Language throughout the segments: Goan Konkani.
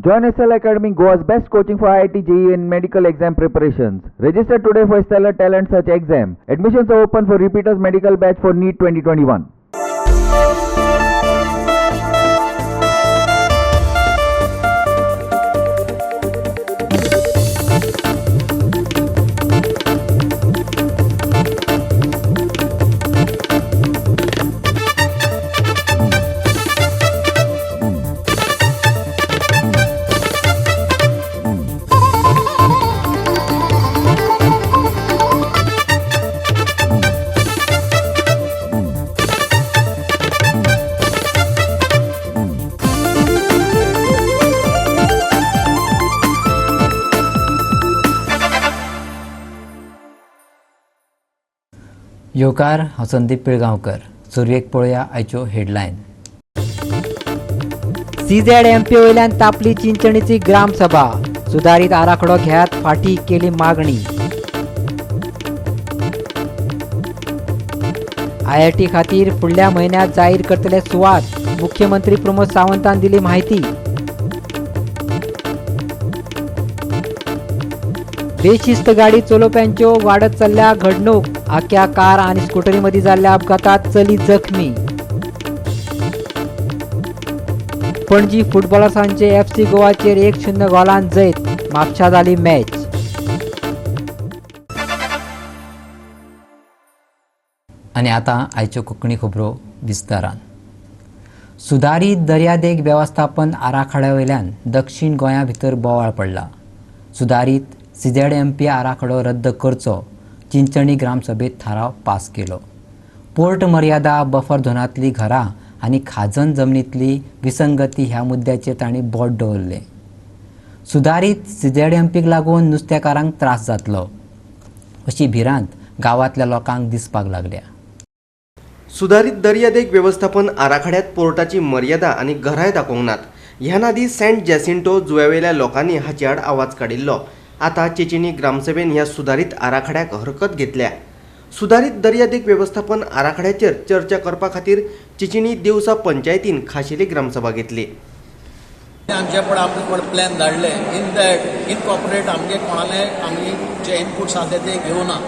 Join SL Academy, Goa's best coaching for IIT, JEE and medical exam preparations. Register today for Stellar Talent Search exam. Admissions are open for repeaters medical batch for NEET 2021. येवकार, हांव संदीप पिळगांवकर. सुरवेक पळोवया आयच्यो हेडलायन. सीझेड एमपी वयल्यान तापली चिंचणीची ग्रामसभा. सुदारीत आराखडो घेयात, फाटी केली मागणी. आयआयटी खातीर फुडल्या म्हयन्यात जाहीर करतले सुवात, मुख्यमंत्री प्रमोद सावंतान दिली माहिती. बेशिस्त गाडी चलोवप्यांच्यो वाडत चल्ल्या घडणूक. आख्या कार आणि स्कुटरीमध्ये जाल्ल्या अपघातात चली जखमी. पणजी फुटबॉलर्सांचे एफसी गोवाचेर 1-0 गोलान जैत. म्हापशा जाली मॅच. आनी आतां आयच्यो कोंकणी खबरो विस्तारान. सुदारीत दर्यादेग वेवस्थापन आराखड्या वयल्यान दक्षीण गोंया भितर बोवाळ पडला. सुदारीत सीझेड एमपी आराखडो रद्द करचो, चिंचणी ग्रामसभेत थाराव पास केलो. पोर्ट मर्यादा, बफर झोनांतली घरां आनी खाजन जमनींतली विसंगती ह्या मुद्द्याचेर तांणी बोट दवरलें. सुदारीत सीझेड एमपीक लागून नुस्तेकारांक त्रास जातलो अशी भिरांत गांवांतल्या लोकांक दिसपाक लागल्या. सुदारीत दर्यादेग वेवस्थापन आराखड्यात पोर्टाची मर्यादा आनी घरांय दाखोवंक नात. ह्यान आदीं सेंट जॅसिंटो जुंव्यावेल्या लोकांनी हाचे आड आवाज काडिल्लो. आतां चिंचणी ग्रामसभेन ह्या सुदारीत आराखड्याक हरकत घेतल्या. सुदारीत दर्यादेग वेवस्थापन आराखड्याचेर चर्चा करपा खातीर चिंचणी देवसा पंचायतीन खाशेली ग्रामसभा घेतली. आमचे पण आमकां कोण प्लॅन धाडले, इन that incorporate आमगे कोणाले आमगे जे इनपुट्स आसा ते घेवना.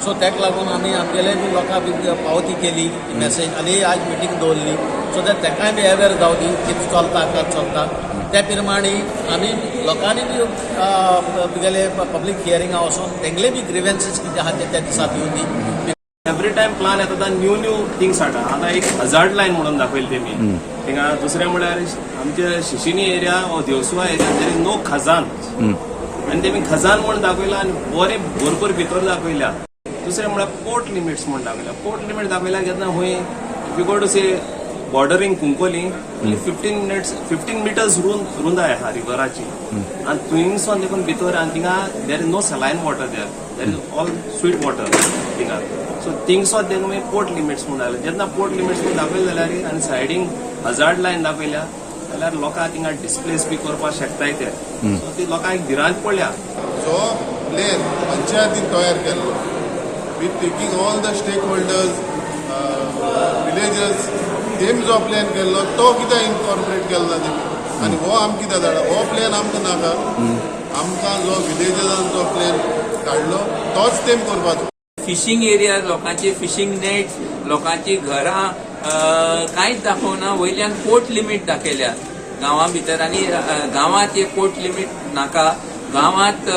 सो ताका लागून आमी आमगेले बी लोकां बी पावती केली मॅसेज आनी आज मिटींग दवरली, सो that तेकाय बी अवेर जावं दी कितें चलता, कशें चलता. त्या प्रमाणे आमी लोकांनी बी तुगेले पब्लीक हियरिंगा वचून तेंगले बी ग्रिवेन्सीस कितें आहा ते त्या दिसा दिवन दी. एवरी टायम प्लान येता, न्यू न्यू थिंग्स हाडटा. आतां एक हजार्ड लायन म्हणून दाखयली तेमी थिंगा. दुसरें म्हळ्यार आमचे शिशिनी एरिया ओ देवसुआ एरिया, there is no खाजान आनी तेमी खजान म्हूण दाखयला आनी बरें भरपूर भितर दाखयल्या. दुसरें म्हळ्यार पोर्ट लिमिट्स म्हूण दाखयल्या. पोर्ट लिमीट दाखयल्या केन्ना खंय, if you go to say bordering Cuncolim, 15 minutes, 15 meters रुंदाय आहा रिवराची आनी थंयसून देखून भितर आनी थिंगा there is no saline water there, there is all sweet water थिंगा. सो थिंगसोन देखून मागीर पोर्ट लिमिट्स म्हूण दाखयले. जेन्ना पोर्ट लिमिट्स म्हूण दाखयले जाल्यार आनी सायडींग हजार्ड लायन दाखयल्या जाल्यार लोकांक थिंगा डिस्प्लेस बी करपाक शकताय ते. सो ती लोकांक भिरांत पडल्या. जो प्लॅन पंचायतीन तयार केल्लो with taking all the stakeholders, villagers, तेम जो प्लॅन केल्लो तो कित्याक इनकॉर्पोरेट केलो ना तेमी आनी हो आमकां कित्याक धाडला? हो प्लॅन आमकां नाका. आमकां जो विलेजर्सान जो प्लॅन काडलो तोच तेम करपाचो. फिशींग एरिया, लोकांची फिशींग नेट्स, लोकांची घरां कांयच दाखोवना. वयल्यान पोर्ट लिमीट दाखयल्या गांवा भितर आनी गांवांत हे पोर्ट लिमीट नाका. गांवांत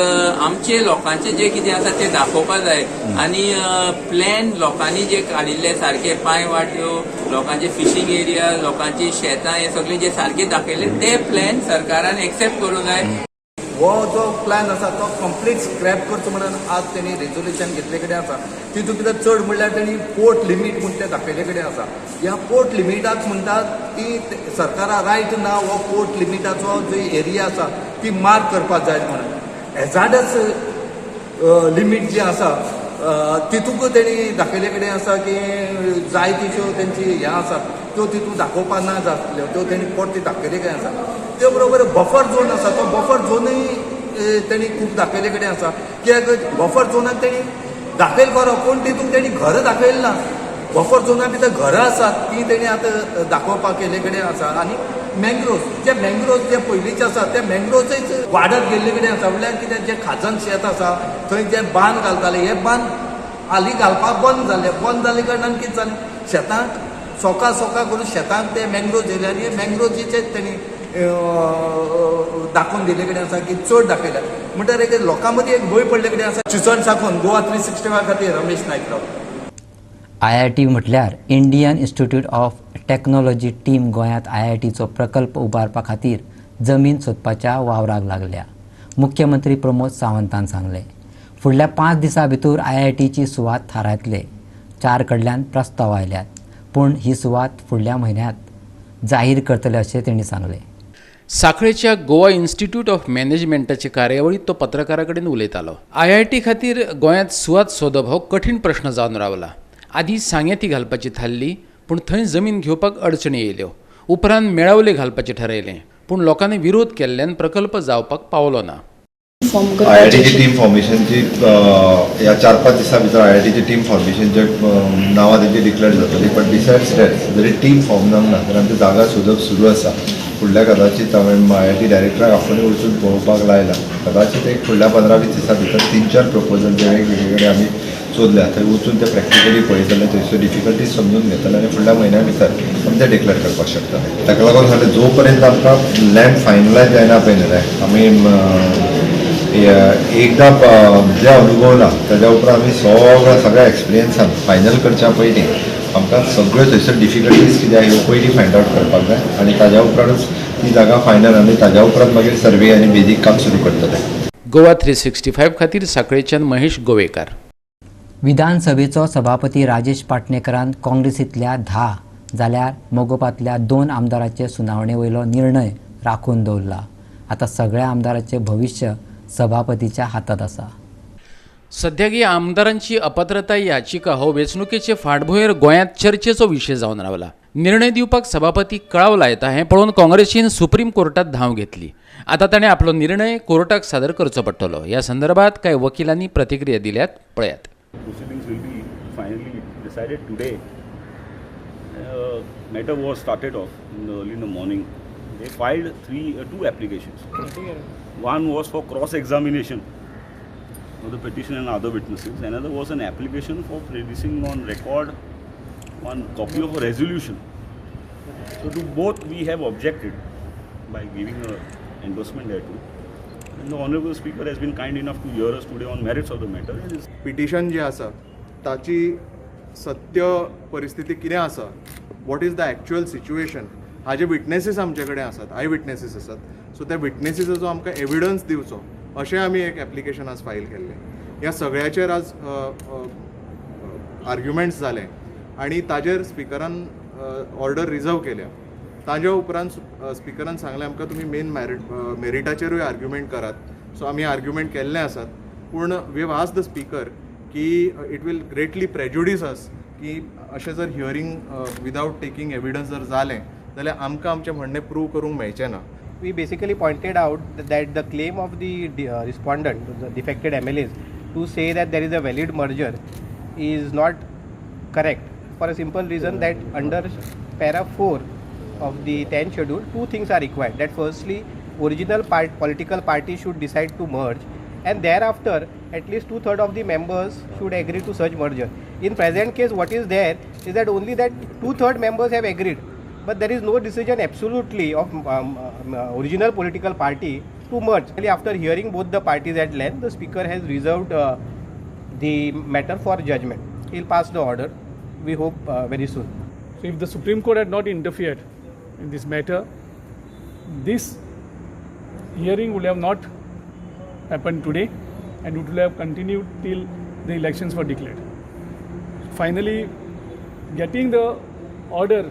आमचे लोकांचे जे कितें आसा ते दाखोवपा जाय आनी प्लॅन लोकांनी जे काडिल्ले सारके पांय वाट्यो, लोकांचे फिशींग एरिया, लोकांची शेतां, हे सगळे जे सारके दाखयले ते प्लॅन सरकारान एक्सेप्ट करूंक जाय. हो जो प्लॅन आसा तो कंप्लीट स्क्रॅप करचो म्हणून आज तेणी रेजोल्युशन घेतले कडेन आसा. तितून भितर चड म्हणल्यार तेणी पोर्ट लिमीट म्हूण ते दाखयले कडेन आसा. ह्या पोर्ट लिमिटाक म्हणटात की सरकारा रायट ना हो पोर्ट लिमिटाचो जो एरिया आसा ती मार्क करपाक जाय म्हणून. हॅजार्डस लिमीट जी आसा तितूंक तेणी दाखयले कडेन आसा की जाय तिच्यो तेंची हें आसा त्यो तितून दाखोवपाक ना जातल्यो, त्यो तेणी पोर्ट दाखयले कडेन आसा. ते बरोबर बफर झोन आसा, तो बफर झोनूय तेणी खूब दाखयले कडेन आसा. कित्याक बफर झोनाक तेणी दाखयल खरो, पूण तितून तेणी घरां दाखयलें ना. बफर झोना भितर घरां आसात ती तेणी आतां दाखोवपाक केल्ले कडेन आसा आनी मँग्रोव्स, जे मँग्रोव्स जे पयलींचे आसा ते मँग्रोव्सच वाडत गेल्ले कडेन आसा. म्हणल्यार कितें, जे खाजन शेत आसा थंय जे बांद घालताले हे बांद हालीं घालपाक बंद जाले. बंद जाले कारणान कितें जालें, शेतांक सोका सोका करून शेतांक ते मँग्रोव्स येयले आनी हे मँग्रोव्जीचे तेणी दाखोवन दिल्ले कडेन आसा की चड दाखयल्या. म्हणटर एक लोकां मदीं एक भंय पडले कडेन आसा. चिंचण साकून गोवा 365 खातीर रमेश नायक राव. IIT म्हटल्यार Indian Institute of Technology team गोंयांत IITचो प्रकल्प उबारपा खातीर जमीन सोदपाच्या वावराक लागल्या. मुख्यमंत्री प्रमोद सावंतान सांगलें, फुडल्या 5 दिसां भितर IITची सुवात थारायतले. 4 कडल्यान प्रस्ताव आयल्यात, पूण ही सुवात फुडल्या म्हयन्यांत जाहीर करतले अशें तेणी सांगलें. साखळेच्या गोवा इन्स्टिट्यूट ऑफ मॅनेजमेंटाचे कार्यावळींत तो पत्रकारा कडेन उलयतालो. IIT खातीर गोंयांत सुवात सोदप हो कठीण प्रश्न जावन रावला. आदी सांगें ती घालपाची थारली, पूण थंय जमीन घेवपाक अडचणी येयल्यो. उपरांत मेळावले घालपाचें ठरयलें, पूण लोकांनी विरोध केल्ल्यान प्रकल्प जावपाक पावलो ना. IITची टीम फॉर्मेशनची ह्या 4-5 दिसां भितर IITची टीम फॉर्मेशनचे नांवां तेंची डिक्लेअर जातली. बट बिसायड्स that जरी टीम फॉर्म जावंक ना जाल्यार आमची जागा सोदप सुरू आसा. फुडल्या कदाचित हांवें IIT डायरेक्टराक आफोवन वचून पळोवपाक लायला. कदाचित एक फुडल्या 15-20 दिसां भितर 3-4 प्रपोजल जे वेगवेगळे कडेन आमी सोदल्या थंय वचून ते प्रॅक्टिकली पळयतले, थंयसर डिफिकल्टीज समजून घेतले आनी फुडल्या म्हयन्या भितर आमी ते डिक्लेअर करपाक शकतले. ताका लागून सांगलें जो पर्यंत आमकां लँड फायनलायज जायना पळय न्ही आमी एकदां जें अनुभवलां ताज्या उपरांत आमी सगळ्या सगळ्या एक्सपिरियन्सान फायनल करच्या पयलीं आमकां सगळ्यो थंयसर डिफिकल्टीज कितें आहा ह्यो पयलीं फायंड आवट करपाक जाय आनी ताज्या उपरांतूच ती जागा फायनल आनी ताज्या उपरांत मागीर सर्वे आनी बेजीक काम सुरू करतले. गोवा 365 खातीर साखळेच्यान महेश गोवेकार. विधानसभेचो सभापती राजेश पाटणेकरान काँग्रेसींतल्या 10 जाल्यार मगोपांतल्या 2 आमदारांचे सुनावणे वयलो निर्णय राखून दवरला. आतां सगळ्या आमदारांचें भविश्य सभापतीच्या हातांत आसा. सद्याक ही आमदारांची अपात्रताय याचिका हो वेंचणुकेचे फाटभुंयेर गोंयांत चर्चेचो विशय जावन रावला. निर्णय दिवपाक सभापती कळाव लायता हें पळोवन काँग्रेसीन सुप्रीम कोर्टात धांव घेतली. आतां ताणें आपलो निर्णय कोर्टाक सादर करचो पडटलो. ह्या संदर्भात कांय वकिलांनी प्रतिक्रिया दिल्यात, पळयात. Proceedings will be finally decided today. Matter was started off in the early in the morning. They filed two applications. One was for cross-examination of the petitioner and other witnesses. Another was an application for producing on record one copy of a resolution. So to both we have objected by giving a endorsement thereto. And the Honorable Speaker has been kind enough to hear us today on merits of the matter. Petition जे आसा ताची सत्य परिस्थिती कितें आसा, what is the actual situation, हाजे विटनेसीस आमचे कडेन आसात, I witnesses आसात. सो त्या विटनेसीसाचो आमकां एविडन्स दिवचो अशें आमी एक एप्लिकेशन आज फायल केल्लें. ह्या सगळ्याचेर आज आर्ग्युमेंट्स जाले आनी ताजेर स्पिकरान ऑर्डर रिजर्व केल्या. ताज्या उपरांत स्पिकरान सांगलें आमकां तुमी मेन मेरिटाचेरूय आर्ग्युमेंट करात. सो आमी आर्ग्युमेंट केल्ले आसात, पूण we have asked the speaker की it will greatly prejudice us की अशें जर हियरींग विदावट टेकींग एविडन्स जर जालें जाल्यार आमकां आमचें म्हणणें प्रूव करूंक मेळचें ना. We basically pointed out that the claim of the respondent, the defected MLAs, to say that there is a valid merger is not correct for a simple reason that under para 4 of the 10th schedule, two things are required. That firstly, original political party should decide to merge, and thereafter at least 2/3 of the members should agree to such merger. In present case, what is there is that only that 2/3 members have agreed, but there is no decision absolutely of original political party to merge. After hearing both the parties at length, the speaker has reserved the matter for judgment. He will pass the order, we hope, very soon. So if the Supreme Court had not interfered in this matter, this hearing would have not happened today and it would have continued till the elections were declared. Finally, getting the order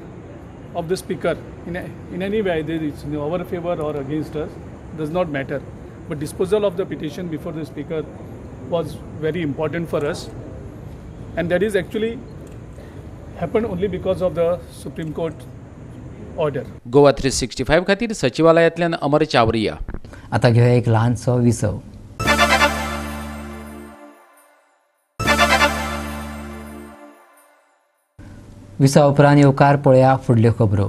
of the speaker in any way, either it's in our favor or against us, does not matter. But disposal of the petition before the speaker was very important for us, and that is actually happened only because of the Supreme Court order. Goa 365 खातीर सचिवालयांतल्यान अमर चावरिया. आता घेऊया एक ल्हानसो विसव. विसवा उपरांत येवकार पळया फुडल्यो खबरो.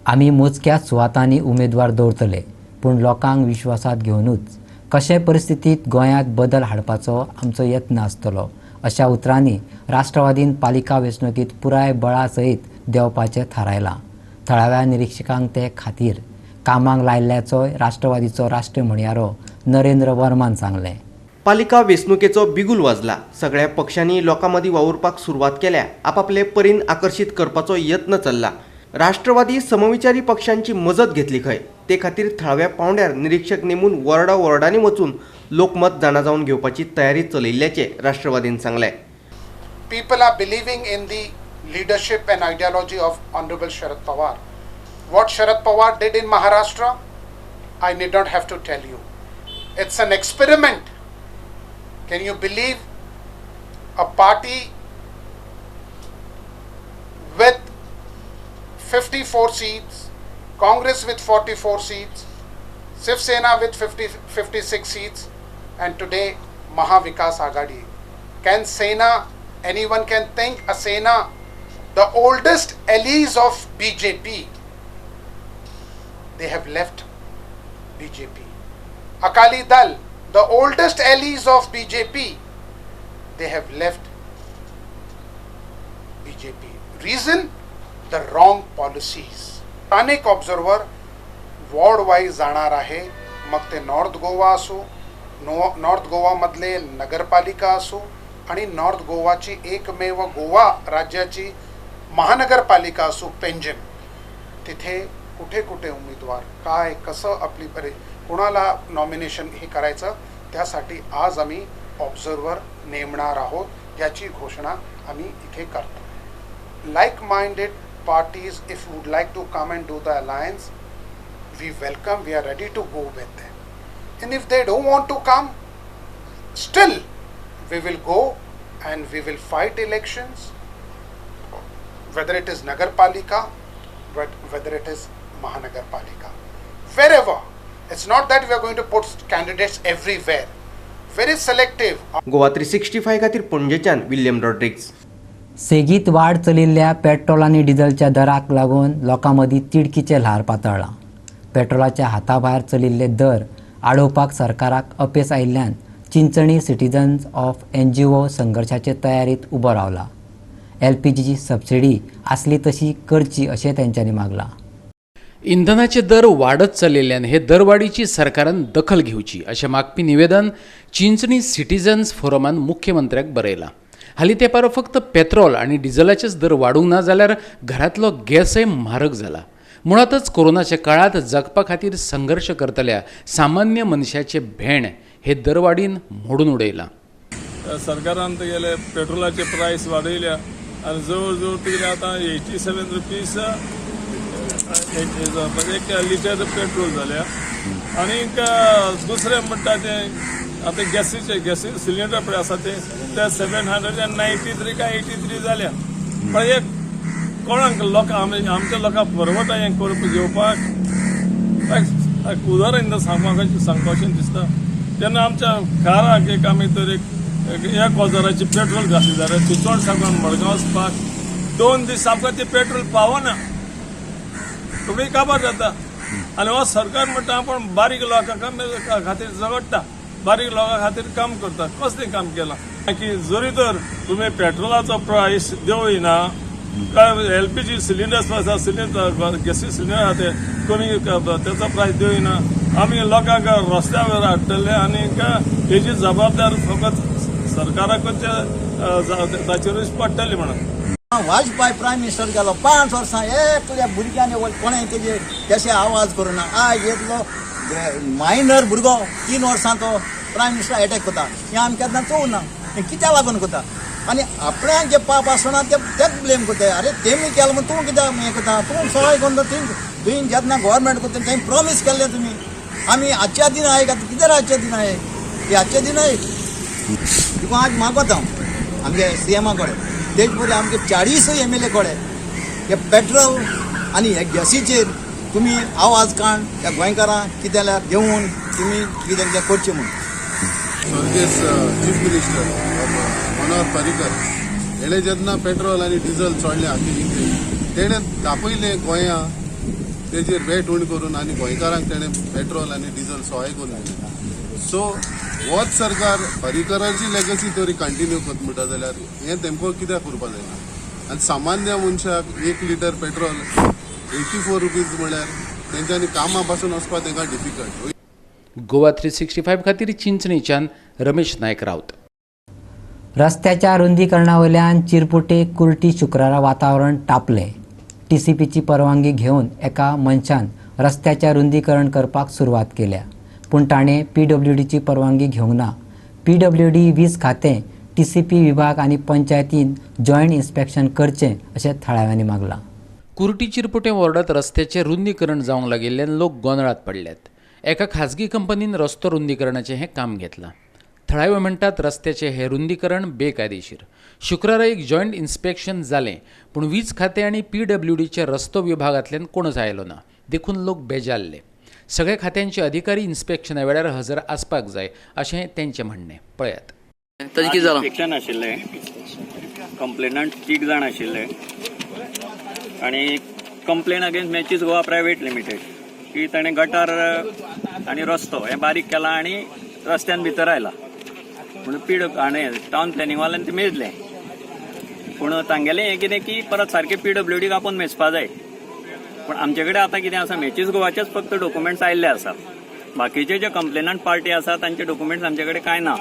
आमी मोजक्या सुवातांनी उमेदवार दवरतले, पूण लोकांक विश्वासात घेवनूच कशे परिस्थितीत गोंयांत बदल हाडपाचो आमचो यत्न आसतलो अशा उतरांनी राष्ट्रवादीन पालिका वेंचणुकीत पुराय बळा सयत देंवपाचें थारायलां. थळाव्या निरिक्षकांक ते खातीर कामाक लायिल्ल्याचोय राष्ट्रवादीचो राष्ट्रीय म्हणयारो नरेंद्र वर्मान सांगलें. पालिका वेंचणुकेचो बिगुल वाजला. सगळ्या पक्षांनी लोकां मदीं वावुरपाक सुरवात केल्या. आपापले परीन आकर्शीत करपाचो यत्न चल्ला. राष्ट्रवादी समविचारी पक्षांची मजत घेतली खंय, ते खातीर थळाव्या पावंड्यार निरीक्षक नेमून वॉर्डा वॉर्डांनी वचून लोकमत जाणा जावन घेवपाची तयारी चलयिल्ल्याचें राष्ट्रवादीन सांगलें. People are believing in the leadership and ideology of Honorable Sharad Pawar. What Sharad Pawar did in Maharashtra, I need not have to tell you. It's an experiment. Can you believe a party with 54 seats, Congress with 44 seats, Shiv Sena with 56 seats, and today Maha Vikas Aghadi. Can Sena, anyone can think a Sena, the oldest allies of BJP, they have left BJP. Akali Dal, the oldest allies of BJP, they have left BJP. Reason? The wrong policies. स्थानिक ऑब्झर्वर वॉर्ड वाईज जाणार आहे, मग ते नॉर्थ गोवा असो, नॉर्थ गोवामधले नगरपालिका असो आणि नॉर्थ गोवाची एकमेव गोवा राज्याची महानगरपालिका असो पेंजिम, तिथे कुठे कुठे उमेदवार काय कसं आपली परि कोणाला नॉमिनेशन हे करायचं त्यासाठी आज आम्ही ऑब्झर्वर नेमणार आहोत याची घोषणा आम्ही इथे करतो. Like minded parties if would like to come and do the alliance, we welcome, we are ready to go with them. And if they don't want to come, still we will go and we will fight elections, whether it is Nagarpalika, but whether it is Mahanagarpalika, wherever. It's not that we are going to put candidates everywhere, very selective. Goa 365 खातीर पणजेच्यान विल्यम रॉड्रिग्स. सेगीत वाड चलिल्ल्या पेट्रोल आनी डिझलच्या दराक लागून लोकां मदीं तिडकीचें ल्हार पातळ्ळां. पेट्रोलाच्या हाताभायर चलिल्ले दर आडोवपाक सरकाराक अपेस आयिल्ल्यान चिंचणी सिटीजन्स ऑफ एनजीओ संघर्शाचे तयारीत उबो रावला. एलपीजीची सबसिडी आसली तशी करची अशें तेंच्यांनी मागलां. इंधनाचे दर वाडत चलिल्ल्यान हे दरवाडीची सरकारान दखल घेवची अशें मागपी निवेदन चिंचणी सिटीजन्स फोरमान मुख्यमंत्र्याक बरयलां. हालीं तेंपार फक्त पेट्रोल आनी डिझलाचेच दर वाडूंक ना जाल्यार घरांतलो गॅसय म्हारग जाला. मुळातच कोरोनाच्या काळांत जगपा खातीर संघर्श करतल्या सामान्य मनशाचे भेण हे दरवाडीन मोडून उडयलां. सरकारान गेले पेट्रोलाचे प्रायस वाडयल्या आनी जवळ जवळ तुगेले आतां 87 रुपीज एक लिटर पेट्रोल जाल्या. आनीक दुसरें म्हणटा तें आतां गॅसीचे गॅसी सिलिंडर पळय आसा ते 793 काय 83 जाल्या. पण एक कोणाक लोकांक आमच्या लोकांक परवडटा हें करप घेवपाक? उदाहरण सांगपाचें दिसता तेन्ना आमच्या काराक एक आमी तर एक 1000 पेट्रोल घातली जाल्यार चिंचवण साकून मडगांव वचपाक 2 दीस आमकां तें पेट्रोल पावना, तुमी काबार जाता. आनी हो सरकार म्हणटा आपूण बारीक लोकां खातीर झगडटा, बारीक लोकां खातीर काम करता. कसलें काम केलां की जरी तर तुमी पेट्रोलाचो प्रायस देंवयना काय एलपीजी सिलिंडर्स आसा, सिलिंडर गॅसी सिलिंडर आसा ते कमी तेचो प्रायस देंवयना, आमी लोकांक रस्त्यावर हाडटले. आनीक हेजी जबाबदार फकत सरकाराकूच ताचेरूच पडटली म्हणून. वाजपेयी प्रायम मिनिस्टर गेलो 5 वर्सां एकल्या भुरग्यांनी कोणें तेजे तशे आवाज करूना. आयज येतलो मायनर भुरगो 3 वर्सां तो प्रायम मिनिस्टर एटॅक करता, हें आमी केन्ना चोवना. हें कित्याक लागून करता? आनी आपल्याक जे पाप आसना ते तेच ब्लेम करता. अरे तेमी केलें म्हूण तूं कित्याक हें करता? तूं सवाय करून तुवें जेन्ना गव्हर्मेंट करता तें प्रॉमीस केल्लें तुमी. आमी आजच्या दिन आयक, आतां कितें आजच्या दिन आयक, ते आजच्या दिन आयक तुका आज मागता हांव आमगे सीएमा कडेन, तेच परी आमगे 40 MLA कडेन हे पेट्रोल आनी हे गॅसीचेर तुमी आवाज काण ह्या गोंयकारांक कितें जाल्यार घेवन तुमी कितें कितें करचें म्हूण. स्वर्गेस्त चीफ मिनिस्टर मनोहर पर्रीकर हेणें जेन्ना पेट्रोल आनी डिझल चडलें आखी तेणें दाखयलें गोंया तेजेर वेट उणें करून आनी गोंयकारांक तेणें पेट्रोल आनी डिझल सवाय करून दिलें. सो होच सरकार पर्रीकराची लेगसी तरी कंटिन्यू करता म्हणटा जाल्यार हें तेमकां कित्याक करपा जायना? आनी सामान्य मनशाक एक लिटर पेट्रोल 84 रुपीज म्हळ्यार तेंच्यांनी कामां पासून वचपाक तेंकां डिफिकल्ट. गोवा 365 खातीर चिंचणीच्यान रमेश नायक राऊत. रस्त्याच्या रुंदीकरणावयल्यान चिरपुटे कुर्टी शुक्रारा वातावरण तापलें. टीसीपीची परवानगी घेवन एका मनशान रस्त्याच्या रुंदीकरण करपाक सुरवात केल्या, पूण ताणें पीडब्ल्यूडीची परवानगी घेवंक ना. पीडब्ल्यूडी, वीज खातें, टीसीपी विभाग आनी पंचायतीन जॉयंट इन्स्पेक्शन करचें अशें थळाव्यांनी मागलां. कुर्टी चिरपुटे वॉर्डात रस्त्याचें रुंदीकरण जावंक लागिल्ल्यान लोक गोंदळात पडल्यात. एका खाजगी कंपनीन रस्तो रुंदीकरणाचें हें काम घेतलां. थळावे म्हणटात, रस्त्याचें हें रुंदीकरण बेकायदेशीर. शुक्रारा एक जॉयंट इन्स्पेक्शन जालें, पूण वीज खातें आनी पीडब्ल्यूडीच्या रस्तो विभागांतल्यान कोणच आयलो ना, देखून लोक बेजारले. सगळ्या खात्यांचे अधिकारी इन्स्पेक्शना वेळार हजर आसपाक जाय अशें तेंचें म्हणणें. पळयात. ताजें कितें जालां? इन्स्पेक्शन आशिल्लें. कंप्लेनंट तीग जाण आशिल्ले आनी complain against matches Goa private limited की ताणें गटार आनी रस्तो हें बारीक केला आनी रस्त्यान भितर आयला म्हणून. पीड आनी टावन प्लॅनिंगवाल्यान ते मेजलें, पूण तांगेलें हें कितें की परत सारकें पीडब्ल्यूडीक आपोवन मेजपा जाय. पूण आमचे कडेन आतां कितें आसा, मॅचीस गोवाचेच फक्त डॉक्युमेंट्स आयिल्ले आसा. बाकीचे जे कंप्लेनंट पार्टी आसा तांचे डॉक्युमेंट्स आमचे कडेन कांय ना.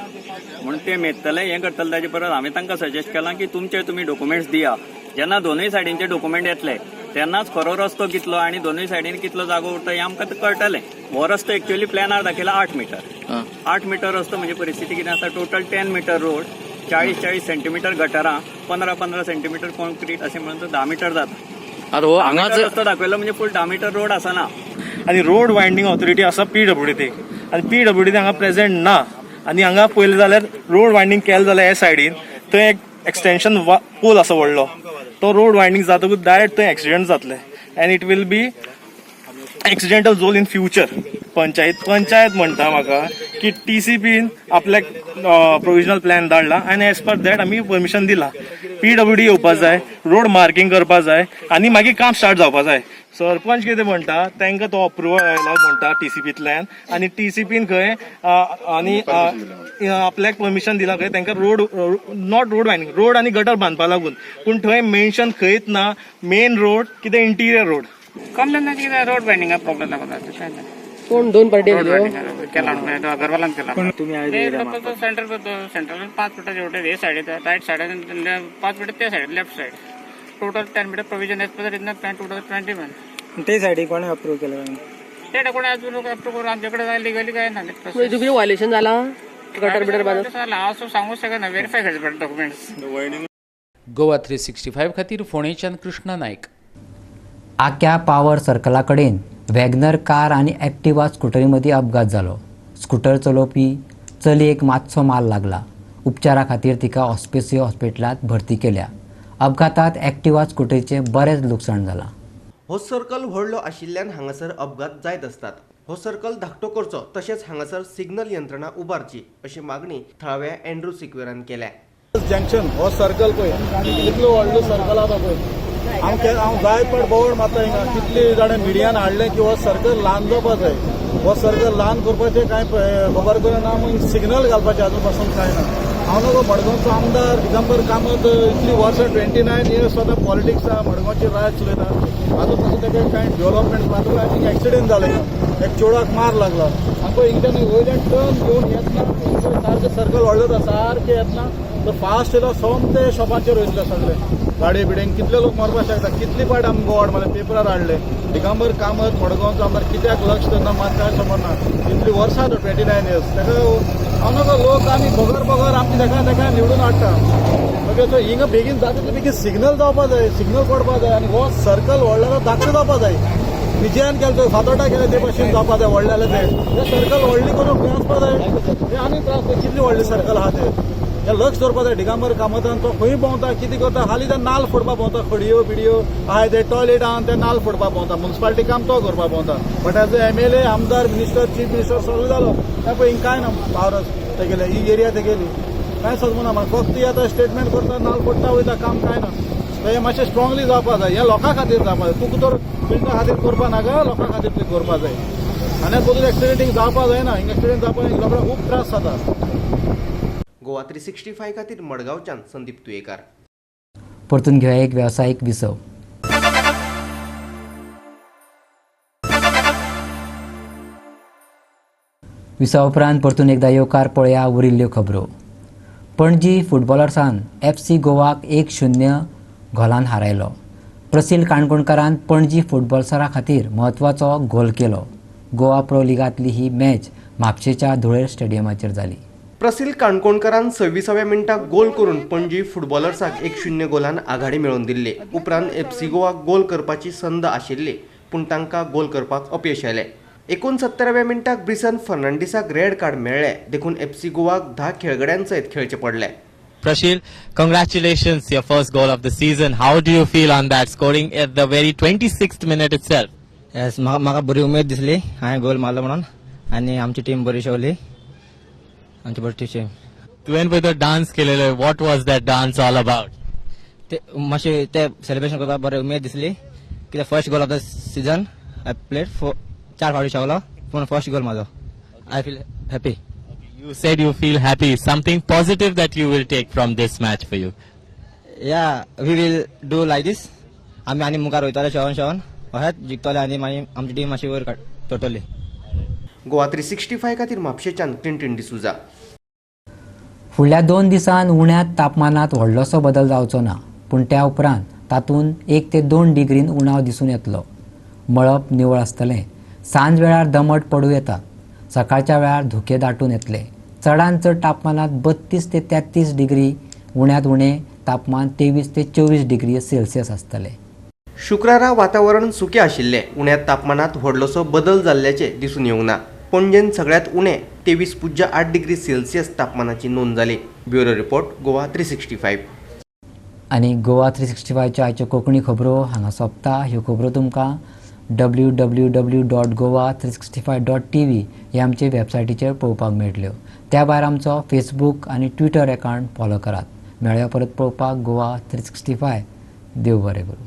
म्हणून ते मेजतले, हें करतले. ताजे परत हांवें तांकां सजेस्ट केलां की तुमचे तुमी डॉक्युमेंट्स दिया. जेन्ना दोनूय सायडींचे डॉक्युमेंट येतले तेन्नाच खरो रस्तो कितलो आनी दोनूय सायडीन कितलो जागो उरता हें आमकां कळटलें. हो रस्तो एक्चुअली प्लॅनार दाखयला 8 मिटर. 8 मिटर रस्तो म्हणजे परिस्थिती कितें आसा, टोटल 10 मिटर रोड, 40 40 सेंटीमिटर गटरां, 15 15 सेंटीमिटर कॉन्क्रीट, अशें म्हणून तो 10 मिटर जाता. आतां हो 10 हांगाच मिटर रस्तो दाखयलो म्हणजे फूल 10 मिटर रोड आसना. आनी रोड वायंडींग ऑथॉरिटी आसा पीडब्ल्यूडी आनी पीडब्ल्यूडी हांगा प्रेझेंट ना. आनी हांगा पळयलें जाल्यार रोड वायंडींग केलें जाल्यार हे सायडीन थंय एक एक्सटेन्शन पोल आसा व्हडलो. तो रोड वायंडींग जातकूच डायरेक्ट थंय एक्सिडंट जातले and it will be accidental zone in future. Panchayat panchayat म्हणटा म्हाका की टीसीपीन आपल्याक प्रोविजनल प्लॅन धाडला आनी एज पर that आमी परमिशन दिला. पीडब्ल्यूडी येवपा जाय, रोड मार्किंग करपा जाय आनी मागीर काम स्टार्ट जावपा जाय. सरपंच कितें म्हणटा, तांकां तो अप्रुवल आयला म्हणटा टीसीपींतल्यान आनी टीसीपीन खंय आनी आपल्याक परमिशन दिला खंय तांकां road, not road winding, road आनी गटर बांदपा लागून. पूण थंय मेन्शन खंयच ना मेन रोड कितें इंटिरियर रोड. कंप्लेन कितें, रोड वायंडिंगा प्रॉब्लेम दाखोवता, काय ना. कोण दोन पार्टी? रोड वायंडिंग केला म्हणून अगरवालान केला. तुम्ही आयज सेंटर सेंट्रल 5 मिटर जेवढे हे सायड, रायट सायड 5 मिटर, ते side left side total 10 meter provision as per in plan, total 21. ते सायडीक कोणें अप्रूव केलें? ते कोणी अजून अप्रूव्ह करून आमच्याकडे लिगली काय ना. म्हणजे तुमचें व्हायलेशन जालां गटर बिटर बांदून? हांव असो सांगूंक शकना, व्हेरीफाय करचें पडटा डॉक्युमेंट्स. गोवा 365 खातीर फोंडेच्यान कृष्णा नायक. आक्या पावर सर्कला कडेन वॅगनर कार आनी एक्टिवा स्कुटरी मदीं अपघात जालो. स्कुटर चलोवपी चलयेक मातसो माल लागला. उपचारा खातीर तिका ऑस्पिसियो हॉस्पिटलांत भरती केल्या. अपघातात एक्टिवा स्कुटरीचें बरेंच लुकसाण जालां. हो सर्कल व्हडलो आशिल्ल्यान हांगासर अपघात जायत आसतात. हो सर्कल धाकटो करचो तशेंच हांगासर सिग्नल यंत्रणा उबारची अशी मागणी थळाव्या एंड्रू सिक्वेरान केल्या. जंक्शन हो सर्कल पळय कितलो व्हडलो सर्कल आसा पळय. हांव जायत फावट बोवाळ मारता हिंगा. कितले जाणां मिडियान हाडलें की हो सर्कल ल्हान जावपा जाय. हो सर्कल ल्हान करपाचें कांय खबर करिना. मागीर सिग्नल घालपाचें अजून पासून कांय ना. हांव नको, मडगांवचो आमदार दिगंबर कामत इतली वर्सां, 29 इयर्स आतां पॉलिटिक्सा मडगांवची राज चलयता. अजून पासून तेका कांय डेव्हलपमेंट. आतां I think accident जालें, एक चेडवाक मार लागला. आमकां हिंगच्यान वयल्यान टर्न घेवन येतना सारकें सर्कल व्हडलो जाता, सारकें येतना तो फास्ट येयलो, सोमते शॉपाचेर वयतले सगळे गाडी बिडींग. कितले लोक मरपाक शकता. कितली फावट आमी बोवाळ मारले, पेपरार हाडले. दिगंबर कामत मडगांवचो आमदार कित्याक लक्ष दिना मात कांय समजना. इतली वर्सां तो, 29 इयर्स ताका. हांव नको, लोक आमी बगर बगर आमचे ताका ताका निवडून हाडटा. ओके, सो हिंगा बेगीन जाता तितले बेगीन सिग्नल जावपा जाय, सिग्नल पडपा जाय आनी हो सर्कल व्हडलो जाल्यार धाकटो जावपा जाय. विजयान केलें ते फातोर्डा केलें ते भशेन जावपा जाय. व्हडलें जाल्यार ते सर्कल व्हडली करून खंय वचपा जाय. हे आनी त्रास. कितली व्हडली सर्कल आहा ते हे लक्ष दवरपा जाय. दिगंबर कामतान तो खंय भोंवता, कितें करता? हालीं ते नाल्ल फोडपा भोंवता. खडयो बिडयो आहाय ते टॉयलेट आहा, ते नाल्ल फोडपा भोंवता. मुन्सिपालिटी काम तो करपा भोंवता. बट एज अ एमएलए, आमदार, मिनिस्टर, चीफ मिनिस्टर सगळें जालो ते पळय. हिंगा कांय ना पावरस तेगेले. ही एरिया तेगेली कांय समजना. म्हाका फक्त आतां स्टेटमेंट करता, नाल्ल फोडटा वयता, काम कांय ना. तर हें मातशें स्ट्रांगली जावपा जाय. हें लोकां खातीर जावपा जाय. तुका तर बिल्डा खातीर करपा नाका, लोकां खातीर तें करपा जाय. आनी बदल एक्सिडेंटींग जावपा जायना. हिंगा एक्सिडेंट जावपा लोकांक खूब त्रास जाता. गोवा 365 खातीर मडगांवच्यान संदीप तुयेकार. परतून घेवया एक वेवसायीक विसव. विसवा उपरांत परतून एकदा येवकार पळया उरिल्ल्यो खबरो. पणजी फुटबॉलर्सान FC गोवाक 1-0 गोलान हारायलो. प्रसील काणकोणकारान पणजी फुटबॉलर्सा खातीर म्हत्वाचो गोल केलो. गोवा प्रो लिगांतली ही मॅच म्हापशेच्या धुळेर स्टेडियमाचेर जाली. प्रसील काणकोणकारान 26व्या मिनटाक गोल करून पणजी फुटबॉलर्साक 1-0 गोलान आघाडी मेळोवन दिल्ली. उपरांत FC गोवाक गोल करपाची संद आशिल्ली, पूण तांकां गोल करपाक अपयश आयलें. 69व्या मिनटाक ब्रिसन फर्नांडीसाक रेड कार्ड मेळ्ळें, देखून FC गोवाक 10 खेळगड्यां सयत खेळचें पडलें. Prashil, congratulations, your first goal of the season. How do you feel on that, scoring at the very 26th minute itself? Yes, म्हाका बरी उमेद दिसली हांवें गोल मारलो म्हणून आनी आमची टीम बरी शवली, आमची बरी टीम. तुवें पळय तो डान्स केलेलो, what was that dance all about? ते मातशें ते सेलिब्रेशन करपाक बरी उमेद दिसली कित्याक first goal of the season I played, 4 फावटी शवलो पूण फर्स्ट गोल म्हाजो. I feel happy. You said you feel happy. Something positive that you will take from this match for you? Yeah, we will do like this. आमी आनी मुखार वयतले शवन शवन अशेंच जिखतले आनी मागीर आमची टीम मातशी वयर चडटली. गोवा 365 खातीर म्हापशेच्यान क्लिंटन डिसुजा. फुडल्या 2 दिसांत उण्यांत तापमानांत व्हडलोसो बदल जावचो ना, पूण त्या उपरांत तातूंत 1 ते 2 डिग्रीन उणाव दिसून येतलो. मळब निवळ आसतलें. सांज वेळार दमट पडूं येता. सकाळच्या वेळार धुकें दाटून येतलें. चडांत चड तापमानांत 32 ते 33 डिग्री, उण्यांत उणें तापमान 23 ते 24 डिग्री सेल्सियस आसतलें. शुक्रारा वातावरण सुकें आशिल्लें. उण्यांत तापमानांत व्हडलोसो बदल जाल्ल्याचें दिसून येवंक ना. पणजेन सगळ्यांत उणें 23.8 डिग्री सेल्सियस तापमानाची नोंद जाली. Bureau report, Goa 365. आनी गोवा 365च्यो आयच्यो कोंकणी खबरो हांगा सोंपता. ह्यो खबरो तुमकां www.goa365.tv हे आमचे वेबसायटीचेर पळोवपाक मेळटल्यो. त्या भायर आमचो फेसबूक आनी ट्विटर अकावंट फॉलो करात. मेळया परत पळोवपाक गोवा 365. देव बरें करूं.